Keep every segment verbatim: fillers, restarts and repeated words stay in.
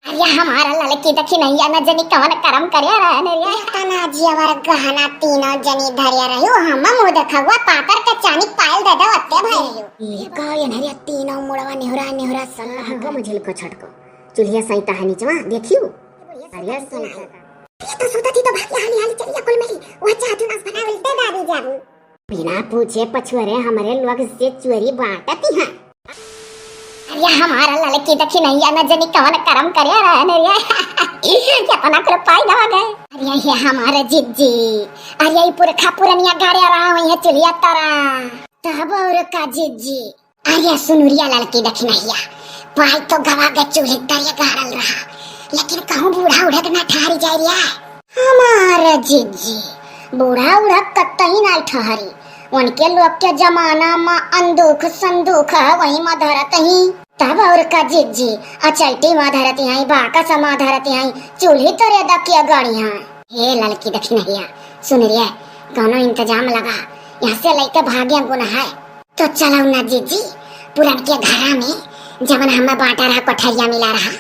अरे हमार ललकी दखिनहिया न जनी कवन करम करे रहन रे। इतना जेवर गहना तीनों जनी धरे रही, हम मुँह देखउआ पातर के चानी पायल दे दो, अत्ते भय रही। ये का ये नरिया तीनों मुड़वा नेहुरा नेहुरा सल्ला हमको मुझिल को छटको। चुल्हिया सैता है निचवा, देखियो। अरे सैता। ये तो सुतत ही तो भाग्य हाली हाली चलिया कुल मिली। वह चाहतू नास बना मिलते दादी जाबू। बिना पूछे पछुअरे हमरे लोग से चोरी बाँटत ही हैं। अरे हमार ललकी दखिनहिया न जनी कवन करम करे रहन रे। केतना कुल पाई गवा गए। अरे ये हमार जिज्जी, अरे ये पुरखा पुरनिया गाड़े रहा हुई है चुलिया तरा। तब और का जिज्जी। अरे सुनुरिया ललकी दखिनहिया, पाई तो गवा गए चूल्हे तरे गाड़ल रहा, लेकिन कहूँ बूढ़ा उढ़े के ना ठहरी जाए रिया। हमार जिज्जी, बूढ़ा उढ़ा कतई ना ठहरी। उनके लोग के जमाना मा अंदूख संदूख है, वही मा धरत ही। तब और का जिज्जी, अचैटी मा धरत ही, बाकस मा धरत ही, चूल्ही तरे दकिया गाड़ी है। हे ललकी दखिनहिया, सुन रे, कौनो इंतजाम लगा, यहाँ से लइके भाग्य गुण है। तो चलो ना जिज्जी, पुरनके घरा में जवन हमें बाँटा रहा, कोठरिया मिला रहा,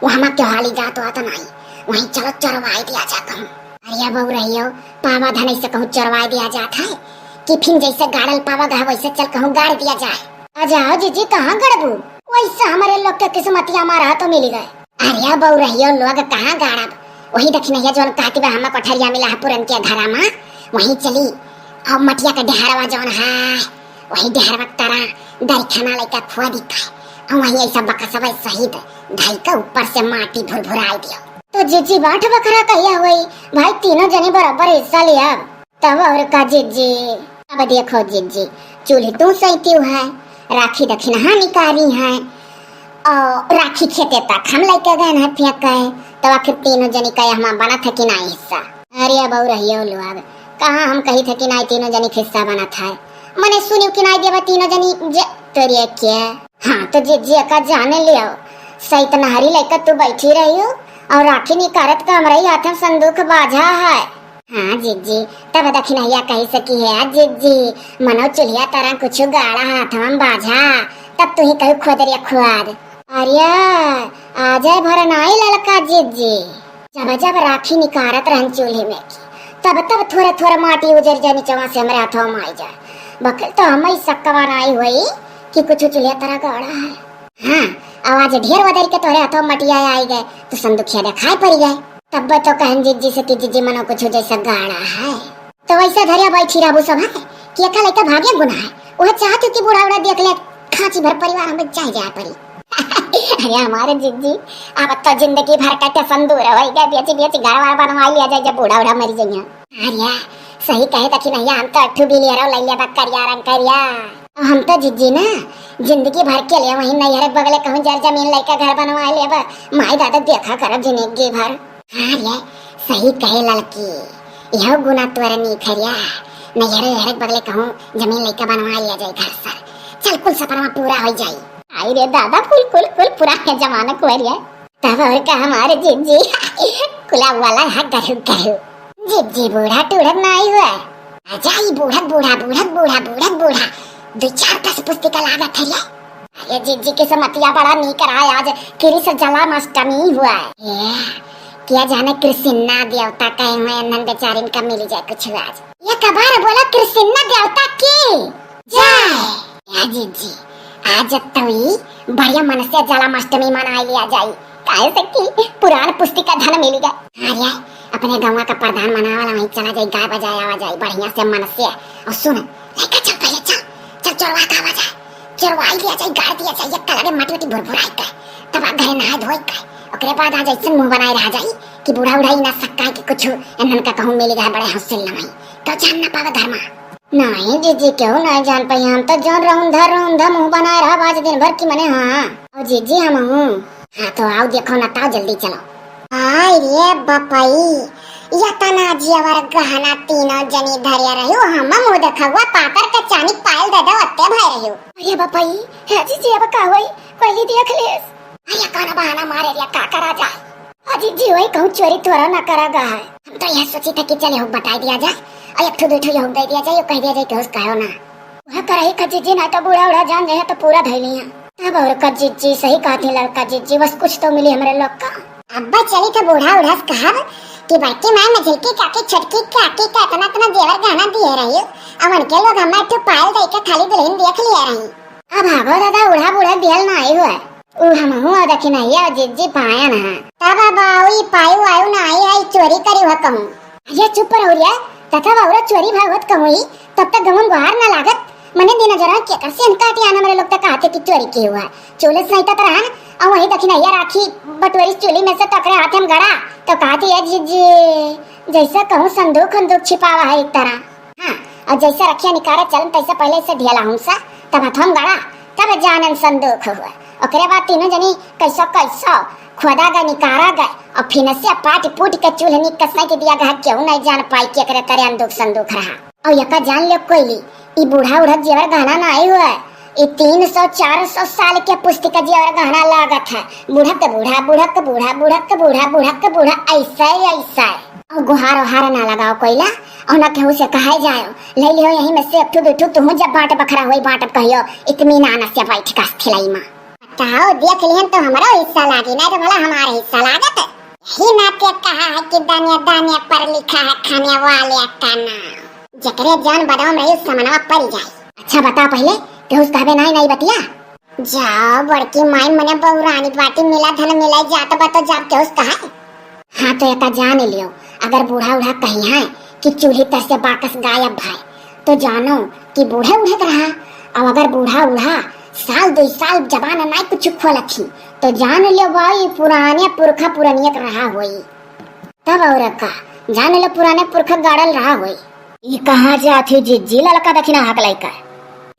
वो हमें क्यों हाली जात वात नाई, वहीं चलो चोरवाई दिया जात हूँ। अरे बहू रहियो, पावा धन ऐसे कहूँ चोरवाई दिया जात है कि फिर जैसे गाड़ल पावा गए वैसे चल कहूँ गाड़ दिया जाए। आ जाओ जिज्जी, कहाँ गड़बू? वैसे हमारे लोग के किस्मतिया मारा तो मिल गए। अरे बहू रहियो लोग कहाँ गाड़ब, वही दखिनहिया जौन कहती बा हमें कोठरिया मिला है पुरनके घरा मा, वहीं चली। अब मटिया के डेहरवा जौन है, वही डेहरवा के तरा दरिखना लइका खोदी का, और वहीं ऐसा बकसवा सहित धई के ऊपर से माटी भुरभुराई दियो। तो जिज्जी बाँट बखरा कहिया होई, भाई तीनों जनी बराबर हिस्सा लिया। तब और का जिज्जी। अब देखो जिज्जी, चूल्ही तू सैती है, राखी दखिनहा निकारी है, और राखी खेते तक हम लइके गए हैं फेंक के, तो आखिर तीनों जनी का हमार बनत है कि नाई हिस्सा? अरे बहू रहियो लोग, कहाँ हम कही थे कि नाई तीनों जनी के हिस्सा बनत है? मने सुनियो कि नाई देवा तीनों जनी जे तोरिए के। हाँ तो जिज्जी का जाने लियो, सैत नहरी लइके तू बैठी रही हो और राखी निकारत का हमरे हाथ में संदूक बाझा है। हाँ जिज्जी, तब दखिनहिया कही सकी है, "आ जिज्जी, मनो चुल्हिया तरह कुछ गाड़ा हाथवा में बाझा, तब तू ही कहू खोद रे खुआद।" अरे, आ जाए भरनाई ललका जिज्जी, जब जब राखी निकारत रहन चूल्हे में की, तब तब थोड़ा थोड़ा माटी उजर जाए निचवा से हमरे हाथवा में आई जाए। बकिल तो हम ही सक्कवा नाई हुई कि कुछ चुल्हिया तरह गाड़ा है। हाँ, आवाज ढेर वदर के तोहरे हाथों मटिया आई गए, तो संदुखिया देखाई पड़ गए। तब तो कहन जिज्जी से कि जिज्जी मनो कुछ जैसा गाड़ा है। तो वैसा धरिया बैठी रहबू सब है कि एका लइका भागे गुना है। वह चाहत कि बूढ़ा उड़ा देख ले, खांची भर परिवार हमें चाहे जाए पड़ी। अरे हमारे जिज्जी, अब तो जिंदगी भर का टेंशन दूर हो गए, बेची बेची घर वार बनवा लिया जाए जब बूढ़ा उड़ा मरी जाइए। अरे सही कहे दखिनहिया, हम तो अठू बिलियरो ले लिया बा करिया रंग करिया। हम तो जिज्जी ना, जिंदगी भर के लिए वहीं नैहर के बगले कहूँ जर जमीन लेके घर बनवा लेब, माई दादा देखा करब जिंदगी भर। हाँ रे, सही कहे ललकी, यह गुना तोर नीक है रे। नैहर नैहर के बगले कहूँ जमीन लेके बनवा लिया जाए घर सर, चल कुल सपना पूरा हो जाई। आई रे दादा, फुल कुल कुल पुराने जमाना को है रे। तब और का हमारे जिज्जी कुला वाला है गरु गरु। जिज्जी बूढ़ा टूढ़ा नाई हुआ। आ जाई बूढ़ा बूढ़ा बूढ़ा बूढ़ा बूढ़ा बूढ़ा। दो चार दस पुस्तिका लागत है रे। अरे जिज्जी के समतिया बड़ा नीक रहा आज। किरिस जलाम अष्टमी हुआ है। ए, क्या जाने कृष्णा देवता कहे हुए नन बेचारिन का मिल जाए कुछ आज। ये कबार बोला कृष्णा देवता की जय। या जिज्जी, आज तवी बढ़िया मन से जलाम अष्टमी मनाई लिया जाई, काहे से कि पुरान पुस्तिका धन मिल गए। अरे, अपने गाँव का प्रधान मनावाला वहीं चला जाई, गाय बजाए आवा जाई बढ़िया से मन से। और सुन, लेके चल पहले चल, चल चोरवा का आवा जाए, चोरवाई लिया जाई, गाड़ दिया जाई, एक लगे माटी वाटी भुरभुराई के, तब आ घरे नहाए धोए के, ओकरे बाद आज ऐसे मुंह बनाए रहा जाई कि बूढ़ा उढ़ा ही ना सकता है कि कुछ एनन का कहूँ मिल गया बड़े हौसले लमाई, तो जान ना पावे घर में। नहीं जिज्जी, केहू नहीं जान पाई। हम तो जौन रौंधा रौंधा मुंह बनाए रहब आज दिन भर की मने। हाँ, और जिज्जी हम हूँ। हाँ तो आओ देखो ना, ताओ जल्दी चलो। आय रे बपई, यतना जेवर गहना तीनों जनी धरे रह्यो, हम मुंह देखवा पातर के चानी पायल दे दो अत्ते भय रह्यो। अरे बपई, हे जिज्जी अब का होई, कोई देख लेस। अरे कौन बहाना मारे रे, का करा जाए? अजी जी वही कहूँ चोरी तोरा ना करा गा है। हम तो यह सोची थे कि चले हो बताई दिया जाए और एक ठो दो ठो यहू दे दिया जाए, यो कह दिया जाए कि होश कहो ना। वह करही खची जी ना तो बूढ़ा उड़ा जान जाए तो पूरा धैली है। तब और का जिज्जी, सही कहती लड़का जिज्जी, बस कुछ तो मिली हमरे लोग का। अब्बा चली तो बूढ़ा उढ़ा से कहब कि बड़की माई मझिलकी काकी छोटकी काकी का इतना इतना जेवर गहना दिए रही, अब उनके लोग हमारे तो पायल दे के खाली दुल्हन देख लिए रही। अब भागो दादा, उढ़ा बूढ़ा दियल ना आई हुआ। उ हमहू और दखिनहिया जिज्जी पायन है। तब अब ई पायु आयु ना आई है, चोरी करी हुआ कहूँ। अरे चुप रहो रे, तथा बाउरा चोरी भागवत कहूँ ही, तब तक गवन गोहार ना लागत। मने दिन जरा के कर से इनका हटियाना मेरे लोग तक कहते कि चोरी की हुआ। चोले सहिता तरह है, और वही दखिनहिया राखी बटोरी चोली में से तकरे हाथ में गड़ा, तो कहते ये जिज्जी, जैसे कहूँ संदूक उंदूक छिपावा है एक तरह। हाँ, और जैसे रखिया निकारा चलन तैसे पहले से ढेला हूँ सा, तब हथम गड़ा, तब जानन संदूक हुआ। ओकरे बाद तीनों जनी कैसो कैसो खोदा गए, निकारा गए, और फिर से पाट पूट के चूल्हनी कसै के दिया गया, केहू नहीं जान पाई कि एकरे तरे अंदूक संदूक रहा। और यका जान ले कोई, ई बूढ़ा उढ़ा जेवर गहना ना आई हुआ, ई तीन सौ चार सौ साल के पुस्तिका जेवर गहना लागत है। बूढ़ा के बूढ़ा, बूढ़ा के बूढ़ा, बूढ़ा के बूढ़ा, बूढ़ा के बूढ़ा, ऐसा ही ऐसा है। और गुहार ओहार ना लगाओ कोइला, और ना केहू से कहे जाओ, ले लियो यहीं में से एक ठो दू ठो, तुहू जब बांट बखरा हुई बांटब कहियो, इतमीनान से बैठ का खिलाई माँ। बताओ, देख लिहन तो हमरो हिस्सा लागी, नहीं तो भला हमारे हिस्सा लागत। यही नाते कहा है कि दाने दाने पर लिखा है खाने वाले का नाम। जकरे जान बदाम रही, समनवा पड़ जाए। अच्छा बता पहले, केहू से कहबे नहीं, नहीं बतिया? जाओ बड़की माई, मने बहुरानी बाटी मिला धन मिला जात बा तो जाब केहू से कहा। हाँ, तो एका जान लियो, अगर बूढ़ा उढ़ा कही है कि चूल्ही तर से बाकस गायब भाई, तो जानो कि बूढ़े उढ़े के रहा। और अगर बूढ़ा उढ़ा साल दो साल जबान नाई कुछ खोलत ही, तो जान लियो भाई, पुराने पुरखा पुरनिया के रहा होई। तब और का, जान लियो पुराने पुरखा गाड़ल रहा होई। ई कहाँ जात ही जिज्जी, ललका दखिना हक लइका।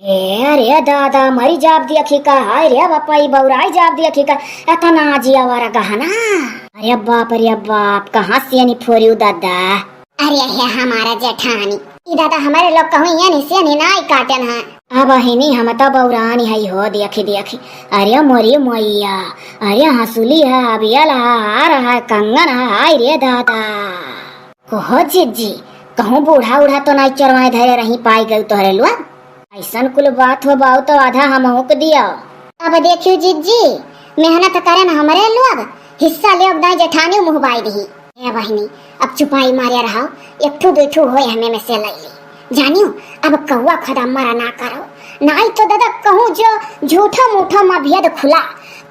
ए, अरे दादा, मरी जाब दिया खी का, हाय रे बापा, ई बौराई जाब दिया खी का, एतना जिया वाला गहना। अरे बाप रे बाप, कहाँ से यानी फोरियो दादा? अरे हे हमारा जेठानी, ई दादा हमारे लोग कहूँ ये नहीं से नहीं ना आई काटन है। अब हिनी हम तो बौरानी है हो, देखी देखी। अरे मोरी मोइया, अरे हंसुली है, अबियल है, हार है, कंगन है, हाय रे दादा। कहो जिज्जी, कहूँ बूढ़ा उढ़ा तो नाई चोरवाए धरे रही पाई गई तोहरे लोग? ऐसन कुल बात हो बाऊ तो आधा हमहू के दियो। अब देखियो जिज्जी, मेहनत करन हमरे लोग, हिस्सा लेब दाई जेठानी मुँह बाई दिही। ए बहिनी, अब चुपाई मारे रहो, एक ठो दो ठो होए हमें में से ले ली। जानियो, अब कौआ खुदा मरा ना करो, नाई तो दादा कहूँ जो झूठो मूठो मा भेद खुला,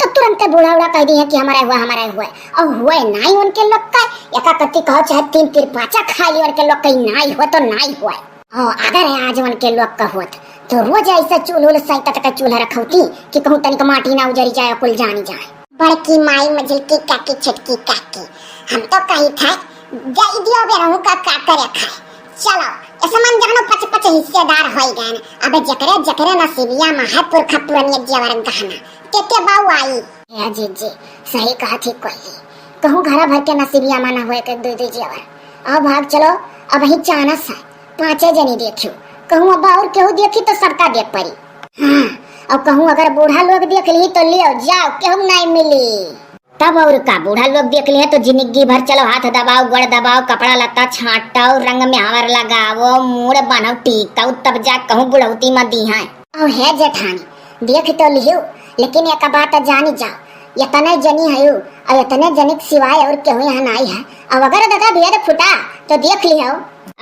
तो तुरंते बूढ़ा उढ़ा कह दी है कि हमारा हुआ, हमारा हुआ। और हुए नाई उनके लोग का, एका कत्ती कहो चाहे तीन तीन पाँचा खा ली, उनके लोग कहीं नाई हुआ तो नाई हुआ। हाँ, अगर है आज उनके लोग का होत, तो रोज ऐसा चूल्हो ले सैता तक चूल्हा रखौती कि कहूँ तनिक माटी ना उजरी जाए, कुल जानी जाए। बड़की माई, मझिलकी काकी, छोटकी काकी, हम तो कही था, जाई दियो बेरहू का का करे खाए। चलो, ऐसे मन जानो पच पच हिस्सेदार होई गए। अब जकरे जकरे नसीबिया में है पुरखा पुरनिया जेवर गहना, के के बाऊ आई। हे जिज्जी, सही कहा थी कोई, कहूँ घरा भर के नसीबिया में ना होए के दू दू जेवर। आओ भाग चलो, अब ही चानस है। पाँचे जनी देखियो, कहूँ अब और केहू देखी तो सबका देख पड़ी। हाँ, और कहूँ अगर बूढ़ा लोग देख ली तो लियो जाओ, केहू नहीं मिली। तब और का, बूढ़ा लोग देख ली है तो जिंदगी भर चलो हाथ दबाओ, गोड़ दबाओ, कपड़ा लत्ता छाटो, रंग में हावर लगाओ, मूड़ बान्हो, टीकाओ, तब जा कहूँ बुढ़ौती में दी है। और है जेठानी, देख तो लियो, लेकिन एक बात जानी जाओ, इतने जनी है और इतने जनी के सिवाय और केहू यहाँ नहीं है। अब अगर दादा भेद फुटा तो देख लियो।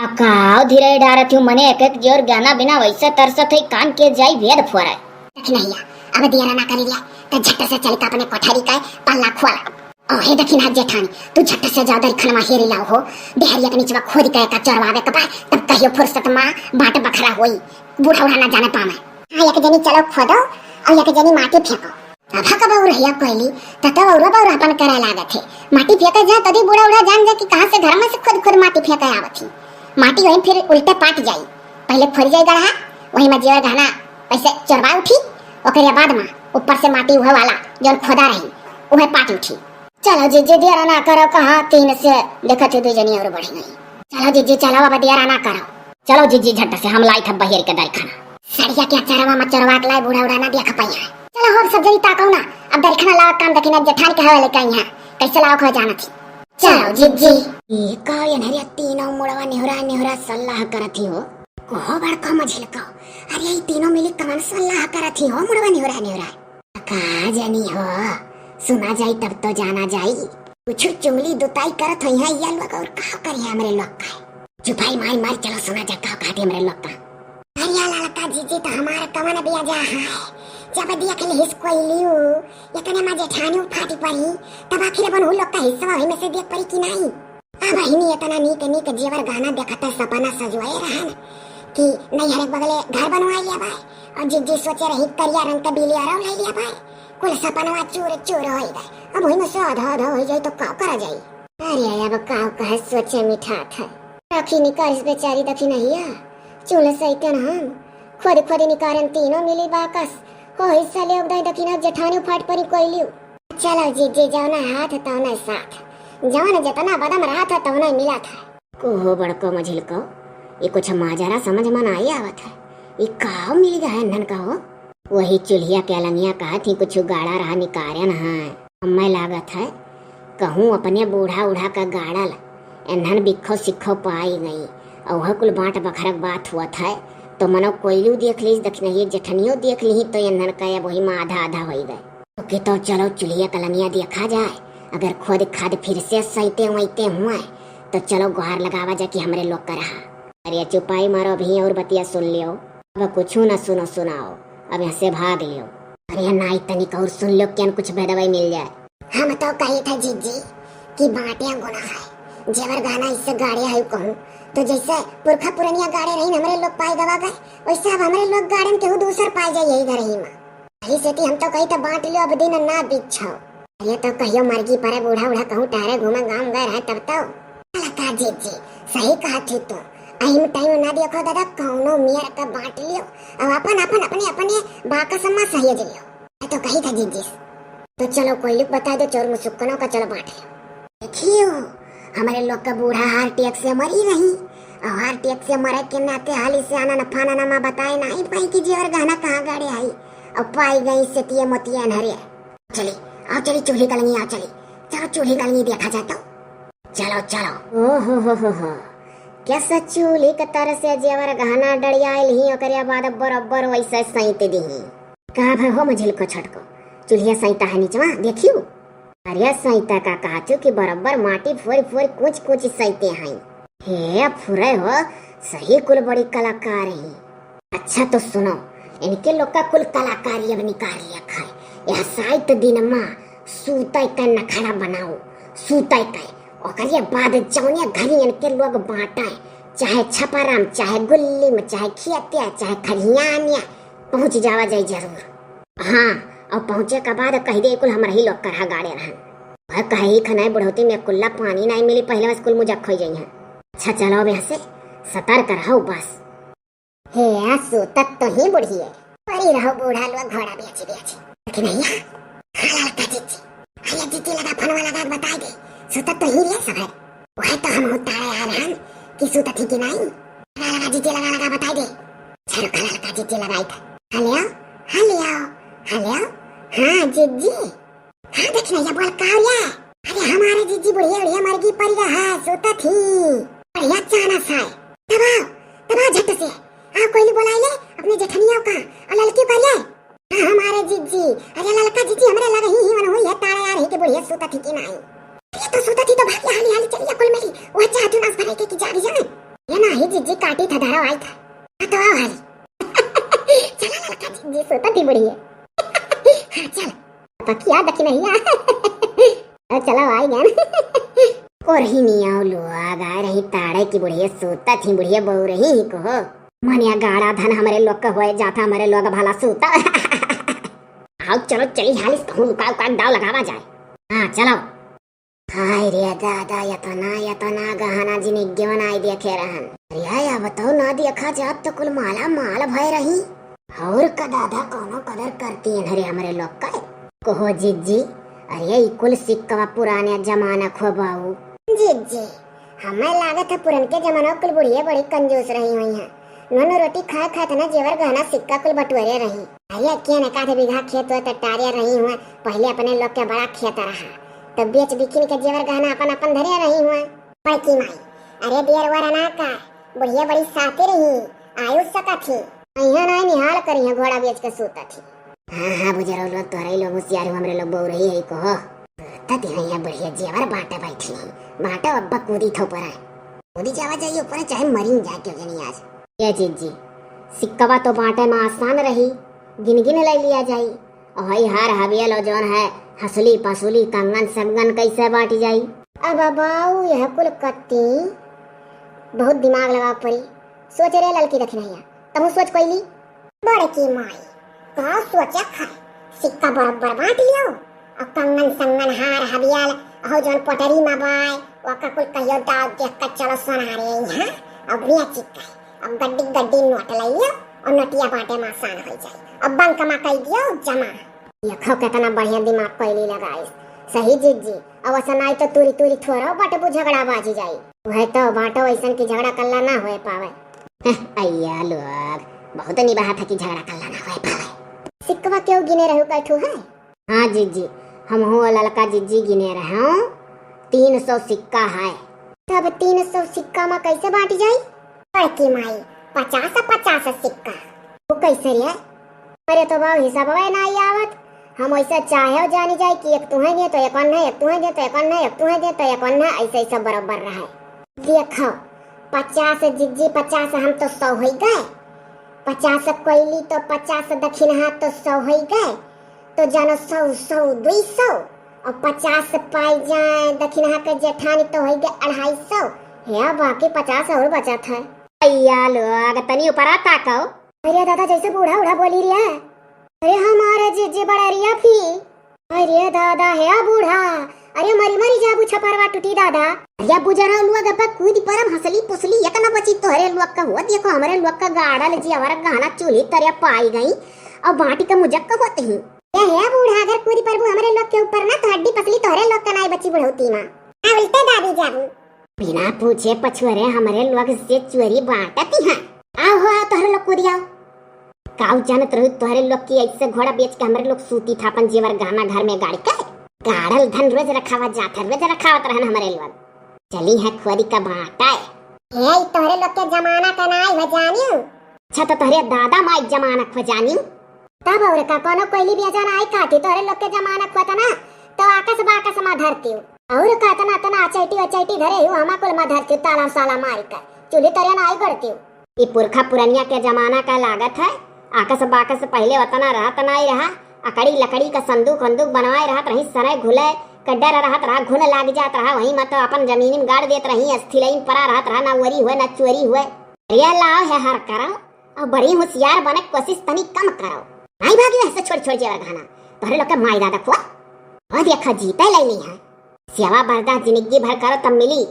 अकाओ धीरे डारत हूँ, मने एक एक जोर गाना बिना वैसे तरसत है, कान के जाई भेद फोरे। देख नहीं, अब देर ना करी लिया, तो झट से चल के अपने कोठरी का पल्ला खोल। ओ हे दखिनहा जेठानी, तू झट से जाओ दरिखनवा हेरी लाओ हो, देहरिया के नीचवा खोद के का चोरवावे के बा, तब कहियो फुर्सत मा बाट बखरा होई, बूढ़ा उढ़ा ना जाने पावे। हाँ, एक जनी चलो खोदो और एक जनी माटी फेंको। अभा का बउरहिया कहली, तब तो बउरा बउरापन करे लागत है। माटी फेंके जा, तदी बूढ़ा उढ़ा जान जा कि कहाँ से घर में से खुद खुद माटी फेंके आवत ही। माटी वहीं फिर उल्टे पाट जाई। पहले खोद जाई गढ़ा, वहीं में जेवर गहना पैसे चोरवा उठी, ओकरे बाद में ऊपर से माटी उहे वाला जौन खोदा रही, उहे पाट उठी। चलो जिज्जी, देर ना करो, कहाँ तीन से देखत ही दू जनी और बढ़ गई। चलो जिज्जी, चलो अब देर ना करो। चलो जिज्जी, झट से हम लाई था बहेर के दरखाना। सड़िया के अचारवा में चोरवा के लाए, बूढ़ा उढ़ा ना देख पाई है। चलो हो सब जनी ताको ना, अब दरखाना लावा काम देखी ना, जेठान के हवा लेके आई है, कैसे लाओ खो जाना थी। चलो जिज्जी। ये का ये नरिया तीनों मुड़वा निहुरा निहुरा सल्लाह करत ही हो? कहो बड़का मझिलको, अरे ये तीनों मिली कमन सल्लाह करत ही हो मुड़वा निहुरा निहुरा? का जानी हो, सुना जाई तब तो जाना जाई। कुछ चुगली दुताई करत होइहैं या लोग, और का करिहैं हमरे लोग का। चुपाई मारी मारी चलो सुना जाए का कहत है हमरे लोग का। अरे या ललका जीजी तो हमार कवन ब्याजा है, जब देख लिहिस कोइलियो, इतने मा जेठानियो फाटी परी, तब आखिर अपन उ लोग का हिस्सा वही में से देख परी कि नाहीं। अब हिनी इतना नीक नीक जेवर गहना देखत है, सपना सजवाए रहन कि नैहर एक बगले घर बनवाई लिया बाय, और जीजी सोचे रही करिया रंग का बिलियारो ले लिया बाय, कुल सपनवा चूर चूर होई गए। अब वही में से आधा आधा होई जाई तो का करा जाई? अरे अब का कहे सोचे मिठात है। आखी निकारिस बेचारी दखिनहिया, चूल्ह सैतन हम, खोद खोद निकारन तीनों मिली बाकस, हो हिस्सा ले उबदाई दखिना जेठानी फाट परी कोइलियो। चलो जीजी जौना हाथ तौना साथ, जौन जतना बदम रहा था तौना मिला था। कोहो बड़को मझिलको, ये कुछ माजरा समझ में नाहीं आवत है, ये का मिल गया है इन्हन का हो? वही चूल्हिया के अलंगिया कहत ही कुछ गाड़ा रहा निकारन है। हमें लागत है कहूँ अपने बूढ़ा उढ़ा का गाड़ल एन्हन बिखो सिखो पाई गई। और वह कुल बाँट बखरक बात हुआ था तो मनो कोइलू देख लीस, दखिनहिया जेठनियो देख ली तो एन्हन का अब वही में आधा आधा होई गए। तो के तो चलो चूल्हिया कलंगिया देखा जाए, अगर खोद खाद फिर से सैते वैते हुए तो चलो गुहार लगावा जा कि हमरे लोग का रहा। अरे चुपाई मारो, अभी और बतिया सुन लियो, अब कुछ ना सुनो सुनाओ, अब यहाँ से भाग लियो। अरे नाई तनिक और सुन लियो, क्या कुछ भेदवाई मिल जाए। हम तो कही था जीजी कि बाँटे गुना है, जेवर गहना इससे गाड़े है कहूँ तो जैसे पुरखा पुरनिया गाड़े रही हमरे लोग पाए गवा गए, वैसे अब हमरे लोग गाड़न केहू दूसर पाए जाए यही घर ही में। यही सेती हम तो कही था बाँट लियो, अब दिन ना बिछाओ। अरे तो कहियो मरगी परे बूढ़ा उढ़ा कहूँ टहरे घूमे गाँव गए रहे तब तो। ललका जीजी, सही कहा थी तू। अहिम टाइम ना देखो दादा, कौनो मेर का बाँट लियो, अब अपन अपन अपने अपने बाकस में सहेज लियो। मैं तो कही था जीजी, तो चलो कोइलू के बता दो, चोर मुसुक्कनों का चलो बाँट लियो। देखियो, हमरे लोग का बूढ़ा हार्ट अटैक से मरी रही, और हार्ट अटैक से मरे के नाते हाली से आना न फाना न मा बताए नाहीं पाई कि जेवर गहना कहाँ गाड़े आई, और पाई गई सेतिये मोतिये अन्हरे। चली, आओ चली चूल्ही कलंगी, आओ चली, चलो चूल्ही कलंगी देखा जाए तो। चलो चलो। ओ हो हो हो हो, कैसे चूल्ही के तर से जेवर गहना डड़ियाइल ही, ओकरे बाद बरोबर वैसे सैत दिही। का भा हो मझिलको छोटको, चूल्हिया सैता है निचवा देखियो। अरे सैता का कहचू कि बरोबर माटी फोरी फोरी कूच कूच सैते हैं। हे फुरे हो, सही कुल बड़ी कलाकार ही। अच्छा तो सुनो, इनके लोग का कुल कलाकारी अब निकाल लिया खाए। यह साइत दिन मा सूतै का नखड़ा बनाओ, सूतै का। ओकरे बाद जौने घरी इनके लोग बाँटे, चाहे छपरा में, चाहे गुल्ली में, चाहे खेतिया, चाहे खरियानिया, पहुँच जावा जाए जरूर। हाँ, और पहुँचे के बाद कह दे कुल हमरही लोग करहा गाड़े रहन। वह कहे ही खनाई बुढ़ौती में कुल्ला पानी नाहीं मिली, पहले बस कुल मुजक हो जाई हैं। अच्छा चलो अब यहाँ से सतर्क रहो बस। हे आ, सूतत तो ही बुढ़िए। परी रहो बूढ़ा लोग घोड़ा बेची बेची। लेकिन भैया, हाँ ललका जीजी, अरे जीजी लगा फोनवा लगा के बताई दे। सूतत तो ही रे सब है। वह तो हम उतारे आ रहन कि सूतत ही कि नाहीं। लगा लगा जीजी लगा लगा बताई दे। चलो ललका जीजी लगाई था। हेलो, हेलो, हेलो। हाँ जीजी। हाँ दखिनहिया बोल का हो रे? अरे हमारे जीजी बुढ़िया उढ़िया मरगी परी रहा, सूतत ही। बढ़िया चानस है। तब आओ, तब आओ झट से। आओ कोइली बोलाई ले, अपने जेठनिया का, और ललकी का ले। हाँ हमारे जीजी, अरे ललका जीजी हमरे लगे ही, ही मन हुई है, ताड़े आ रही कि बुढ़िया सूतत ही कि नाहीं। अरे तो सूतत ही तो भाग के हाली हाली चलिया कुल मिली, वह चाहती नास भरे के कि जागी जाए। ये नाहीं जीजी काटी था धरा आई था। हाँ तो आओ हाली। चला ललका जीजी सूतत ही बुढ़िया। हाँ चल। पकिया दखिनहिया। अब चलो आई गन। कोरही नहीं आओ लोग, आ रही ताड़े की बुढ़िया सूतत ही, बुढ़िया बउरही ही को हो। मनिया गाड़ा धन हमरे लोग का होए जाता, हमरे लोग भला सूता। आओ चलो चली हाली से कहूँ लुका उका दाव लगावा जाए। हाँ चलो। हाय रे दादा, यतना यतना गहना जिनिग्यो नाई देखे रहन। अरे अब तो ना देखा जात तो कुल माला माल भय रही। और का दादा कौनो कदर करती है रे हमरे लोग का। कहो जीजी, अरे ई कुल सिक्कवा पुराने जमाना खो बाऊ। जीजी, हमें लागत है पुरनके जमाना कुल बुढ़िया बड़ी कंजूस रही हुई हैं। नून रोटी खाए खाए तना जेवर गहना सिक्का कुल बटोरे रही। अरे केन एक आध बीघा खेत हुआ तो टारे रही हुआ, पहले अपने लोग के बड़ा खेत रहा, तो बेच बिकिन के जेवर गहना अपन अपन धरे रही हुआ। बड़की माई, अरे दियर वर ना का, बुढ़िया बड़ी साती रही, आयु सका थी। अइहे नाई निहाल करी है घोड़ा बेच के सूता थी। हाँ, हाँ, बुजरऊ लोग, तोहरे लोग होशियार हो, हमरे लोग बउरही है, कहो। तत यहाँ बढ़िया जेवर बांटे बैठी है। बांटो अब्बा, कूदी थो ऊपर है। कूदी जावा जाई ऊपर, चाहे मरी जाए क्यों जनी आज। ए जिज्जी, सिक्कवा तो बांटे में आसान रही, गिन गिन ले लिया जाई। और हई हार हबियल और जौन है हसुली पसुली कंगन संगन कैसे बांटी जाई? अब बाऊ यह कुल कत्ती बहुत दिमाग लगा पड़ी। सोच रे ललकी दखिनहिया, तहु सोच कोइली। बड़की माई, का सोचा खाए, सिक्का बराबर बांट लियो, और कंगन संगन हार हबियाल, और जौन पटरी में बाय, ओका कुल कहियो दाव देख के चलो सोनारे यहाँ, और बिया चिक्का, और गड्डी गड्डी नोट ले लियो, और नोटिया बांटे में आसान हो जाए, और बंक में कह दियो जमा। देखो कितना बढ़िया दिमाग पहली लगाइस। सही जिज्जी, अब असन आई तो तुरी तुरी थोड़ा बटबू झगड़ा बाजी जाई। वह तो बाटो ऐसन की झगड़ा कल्ला ना होए पावे। हं, अइया लोग, बहुत निबाहत है कि झगड़ा कल्ला ना होए पावे। सिक्कवा क्यों गिने रहू कैठू है? हाँ जिज्जी, हम हो ललका जिज्जी गिने रहो, तीन सौ सिक्का है। तब तीन सौ सिक्का में कैसे बांटी जाई? बड़की माई, पचास पचास सिक्का। वो कैसे रे? अरे तो बाबू हिसाबवा नाई आवत। हम ऐसे चाहे जानी जाए कि एक तुहे दे तो एक अन्हे, एक तुहे दे तो एक अन्हे, एक तुहे दे तो एक अन्हे, ऐसे ऐसे बराबर रहे। देखो, पचास जिज्जी पचास, हम तो सौ होई गए। पचास कोइली तो पचास दखिनहा तो सौ होई गए। तो जानो सौ, सौ, दुई सौ, और पचास पाई जाए दखिनहा के जेठानी तो होई गए अढ़ाई सौ। हे बाकी पचास और बचत है। अइया लोग, तनी ऊपरा ताको। अरे दादा, जैसे बूढ़ा उढ़ा बोली रिया। अरे हमारे जिज्जी बड़ा रिया फी। अरे दादा, हे बूढ़ा, अरे मरी मरी जाबू, छपरवा टूटी दादा। अरे बुजरा लोग, अब कूद परम हसली पुसली, एक न बची तोहरे लोग का हुआ। देखो हमरे लोग का गाड़ल जी, हमारा गहना चूल्ही तरिया पाई गई, और बाटी का मुजक्का होत ही। ए हे बूढ़ा, अगर कूद परबू हमरे लोग के ऊपर ना, तो हड्डी पसली तोहरे लोग का नाई बची बुढ़ौती माँ। हाँ, उल्टे दाबी जाबू। बिना पूछे पछुअरे हमरे लोग से चोरी बांटत ही हैं। आओ हो, आओ, तोहरे लोग कूद आओ। काऊ जानत रहू तोहरे लोग की ऐसे घोड़ा बेच के हमरे लोग सूती था अपन जेवर गहना घर में गाड़ के। गाड़ल धन रोज रखावा जात है, रोज रखावत रहन हमरे लोग। चली है खोदी का बांटा है। ए, ई तोहरे लोग के जमाना का नाई हो जानियो। अच्छा, तो तोहरे दादा माई जमाना खो जानियो। तब और का, कोनो कोइली बेजा नाई काटी, तोहरे लोग के जमाना खो तना, तो आकस बाकस मा धरती हूँ। और का, तना, तना अचैटी, अचैटी धरे हूँ, हमा कुल मा धरती हूँ, ताला साला मारी का, चूल्ही तरिया नाई गड़ती हूँ। ई पुरखा पुरनिया के जमाना का लागत है। आकस बाकस पहिले ओतना रहत नाई रहा। अकड़ी लकड़ी का संदूक वंदूक बनवाए रहत रही, सनय घुले के डर रहत रहा, घुन लाग जात रहा, वही मत अपन जमीनी में गाड़ देत रही, अस्थिलई में परा रहत रहा, ना वरी हुए ना चोरी हुए। अरे लाओ है हर करो, और बड़ी होशियार बने कोशिश तनी कम करो। नाई भागी ऐसे छोड़ छोड़ जेवर गहना, तोहरे लोग के माई दादा खुआ। और देखा जीते ले ली है। सेवा बर्दाश्त जिंदगी भर करो तब मिली।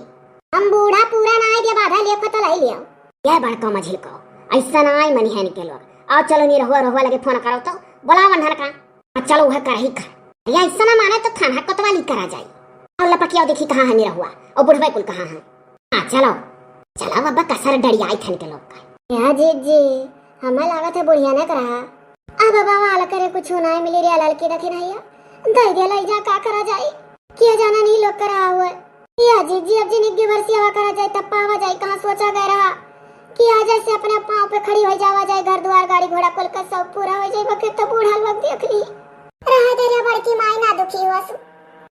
हम बूढ़ा पूरा ना आए जब आधा लेखो तो लाई लियो। ये बड़को मझिल को, ऐसा ना आए मनी है इनके लोग। आओ चलो नी रहुआ, रहुआ लगे फोन करो तो, बोलाओ वंधन का। आ चलो वह करही का। या ऐसा ना माने तो थाना कोतवाली करा जाई। आओ लपकियाओ देखी कहाँ है नी रहुआ, और बुढ़वे कुल कहाँ है। हाँ चलो, चलो अब कसर डरियाई थन के लोग का। या जीजी, हमें लागत है बुढ़िया ने करा। अब बाबा आल करे कुछ ना मिली रे ललकी दखिनहिया। दे दे लई जा का करा जाई। किया जाना नहीं लोग करा हुए। या जीजी अब जिंदगी भर सेवा करा जाई तब पावा जाई कहाँ सोचा गए रहा। कि आज ऐसे अपने पाँव पे खड़ी हो जावा जाए, घर द्वार गाड़ी घोड़ा कुल का सब पूरा हो जाए, बके तो बूढ़ा लोग देख ली। रहा दे रे बड़की माई ना दुखी हुआ सु।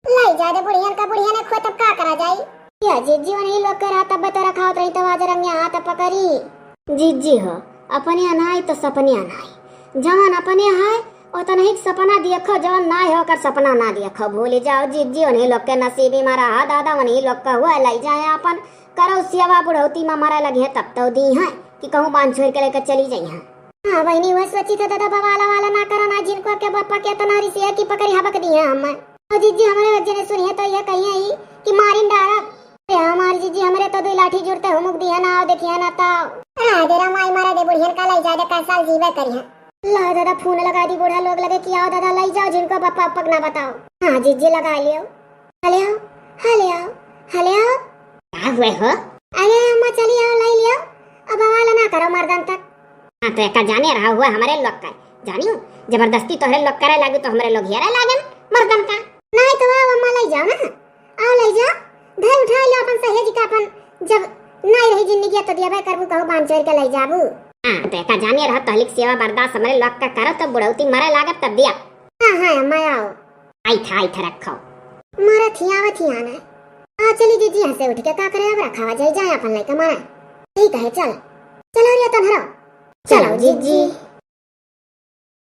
लई जा दे बुढ़ियन का, बुढ़िया ने खो तब का करा जाई? या जीजी उन्हीं लोग के रहा तब तो रखावत रही तब आज रंगे हाथ पकड़ी। जीजी हो, अपने अनाई तो सपने अनाई। जवन अपने है, ओतनही के सपना देखो, जवन ना है ओकर सपना ना देखो। भूल जाओ जीजी उन्हीं लोग के नसीबी में रहा दादा, उन्हीं लोग का हुआ लई जाए अपन। करो सेवा बुढ़ौती में मरे लगी है तब तो दी है कि कहूँ बांध छोड़ के लेकर चली जाई है। हाँ बहिनी, वह सोची था दादा बवाला वाला ना करो ना, जिनको के बापा के इतना रिसिया की पकड़ी हबक दी है हम। और जीजी हमरे जने सुनिए तो ये कहिए ही कि मारिन डारब। अरे हमार जीजी हमरे तो दुई लाठी जुड़ते हुमुक दी है ना, आओ देखिए ना ताओ। अरे दे रे माई मारा दे बुढ़ियन का लई जा दे, का साल जीवे करी है। ला दादा फोन लगा दी बूढ़ा लोग लगे कि आओ दादा लई जाओ, जिनको बापा पक ना बताओ। हाँ जीजी लगा लियो। हेलो, हेलो, हेलो। का हुए हो? अरे अम्मा चली आओ लई लियो, अब बवाल ना करो मर्दन तक। हाँ तो एका जाने रहा हुआ हमरे लोग का, जानियो जबरदस्ती तोहरे लोग करे लागू तो हमरे लोग हेरे लागन मर्दन का। नहीं तो आओ अम्मा लई जाओ ना, आओ लई जाओ, धर उठा लो अपन सहेज का अपन, जब नहीं रही जिंदगी तो दिया करबू कहू बांध चोर के लई जाबू। हाँ, तो एका जानिए रहो, तहलिक सेवा बर्दाश्त हमरे लोग का करो, तो बुढ़ौती मरे लागब तब दिया। हाँ, हाँ, अम्मा आओ। आई था, आई था रखो। मरत ही आवत ही आना है। आ चली जीजी, हंसे उठ के का करे, अब रखावा जाई, जाए अपन लइका मारा। ठीक है, चल। चलो रे तनहरो। चलो जीजी।